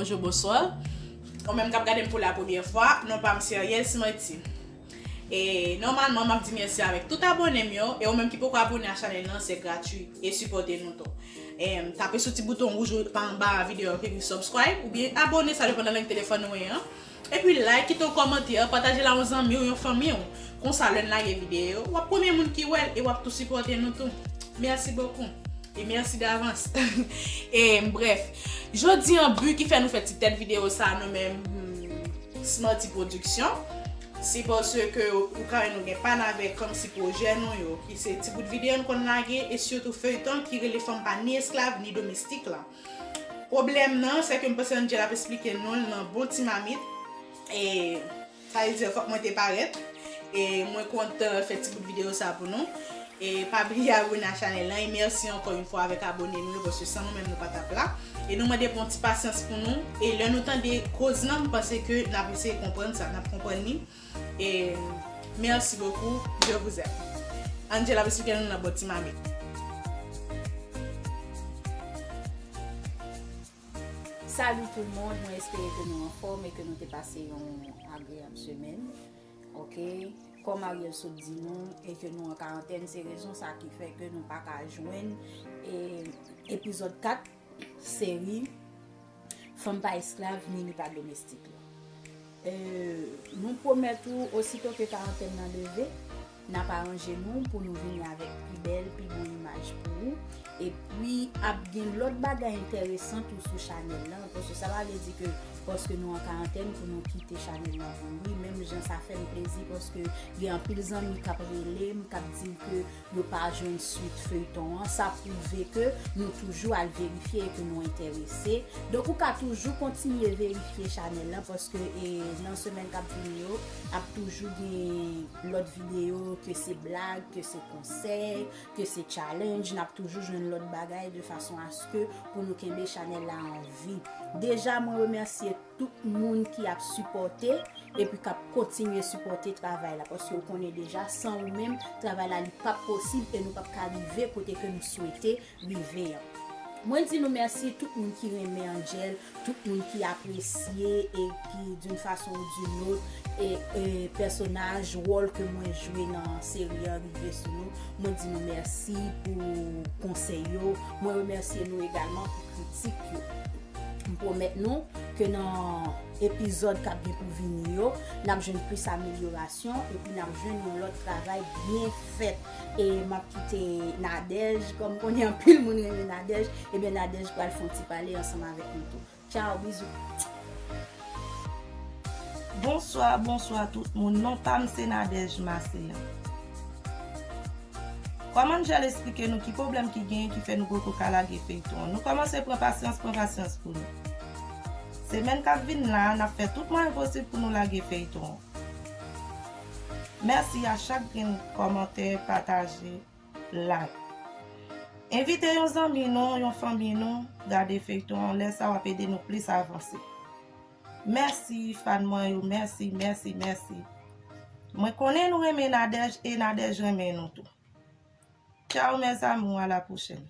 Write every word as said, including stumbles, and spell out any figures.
Bonjou, bonswa. Ou menm k ap gade m pou la premyè fwa, non pa m se Ariel Simanti. E nòmalman, m ap di mèsi avèk tout abone m yo. E ou menm ki poko abone a chanèl nan, se gratui. E sipòte nou tou. Em, tape sou ti bouton wouj ou pa anba videyo an ki ekri subscribe oubyen abone, sa depann nan lang telefòn ou ye an. Epi like, kite yon kòmantè, pataje l a yon zanmi w, yon fanmi w. Konsa, lè n lage videyo, w ap premye moun ki wè l e w ap tou sipòte nou tou. Mèsi bokou. E mèsi davans. E brèf, jodi an, bi ki fè nou fè ti tèt videyo sa a, nou menm, hmm, Smarty Production, se paske ou konnen nou gen pa n avèk kòmsi pwojè nou yo, ki se ti bout videyo nou konn lage, e sitou feyton ki rele Fanm pa ni esklav ni domestik la. Pwoblèm nan, se ke m panse Angel ap esplike nou l nan bon ti mamit. E sa vle di, fòk mwen te parèt. E mwen kontan fè ti bout videyo sa pou nou. E pa bliye abone a chanèl lan. E mèsi ankò yon fwa avèk abone nou yo, paske san nou menm nou pa t ap la. E nou mande pou yon ti pasyans pou nou. E lè nou tande koz lan, m panse ke n ap eseye konprann sa, n ap konprann li. E mèsi bokou, je vous aime. Angel ap esplike nou nan bon ti mamit. Salut tout le monde, mwen espere ke nou anfòm e ke nou te pase yon agreyab semèn. Ok, kòm Ariel sot di nou e ke nou an karantèn, se rezon sa ki fè ke nou pa ka jwenn e, epizòd kat seri Fanm pa esklav ni li pa domestik la. E, nou pwomèt ou, osito ke karantèn nan leve, n ap aranje nou pou nou vini avèk pi bèl, pi bon imaj pou ou. Epi, ap gen lòt bagay enteresan tou sou chanèl lan, paske sa pa vle di ke paske nou an karantèn pou nou kite chanèl lan pou mouri. Menm jan sa fè m plezi, paske gen anpil zanmi k ap rele m, k ap di m ke yo pa jwenn swit feyton an, sa pwouve ke nou toujou al verifye e ke nou enterese. Donk, ou ka toujou kontinye verifye chanèl lan, paske, e, nan semèn k ap vini yo, ap toujou gen lòt videyo, ke se blag, ke se konsèy, ke se challenge, n ap toujou jwenn lòt bagay de fason aske pou nou kenbe chanèl la an vi. Deja, mwen remèsye tout moun ki ap sipòte epi k ap kontinye sipòte travay la, paske ou konnen deja, san ou menm, travay la li p ap posib e nou p ap ka rive kote ke nou swete rive an. Mwen di nou mèsi tout moun ki renmen Angel, tout moun ki apresye e ki d'une façon ou d'une autre e, e pèsonaj, wòl ke mwen jwe nan seri an rive sou nou. Mwen di nou mèsi pou konsèy yo. Mwen remèsye nou egalman pou kritik yo. M pwomèt nou ke nan epizòd k ap gen pou vini yo, n ap jwenn plis amelyorasyon epi n ap jwenn yon lòt travay byen fèt. E m ap kite Nadège, kòm konnen anpil moun renmen Nadège, ebyen Nadège pral fè yon ti pale ansanm avèk nou tou. Tchaw, bizou. Bonswa, bonswa tout moun. Non pa m se Nadège Maseyan. Kòm Angel esplike nou ki pwoblèm ki genyen ki fè nou poko ka lage feyton an, nou kòmanse pran pasyans, pran pasyans pou nou. Semèn k ap vin la a, n ap fè tout mwayen posib pou nou lage feyton an. Mèsi a chak grenn kòmantè, pataje, like. Envite yon zanmi nou, yon fanmi nou, gade feyton an, lè sa w ap ede nou plis avanse. Mèsi, fan mwen yo, mèsi, mèsi, mèsi. Mwen konnen nou renmen Nadège e Nadège renmen nou tou. Tchaw, mes amours, à la prochaine.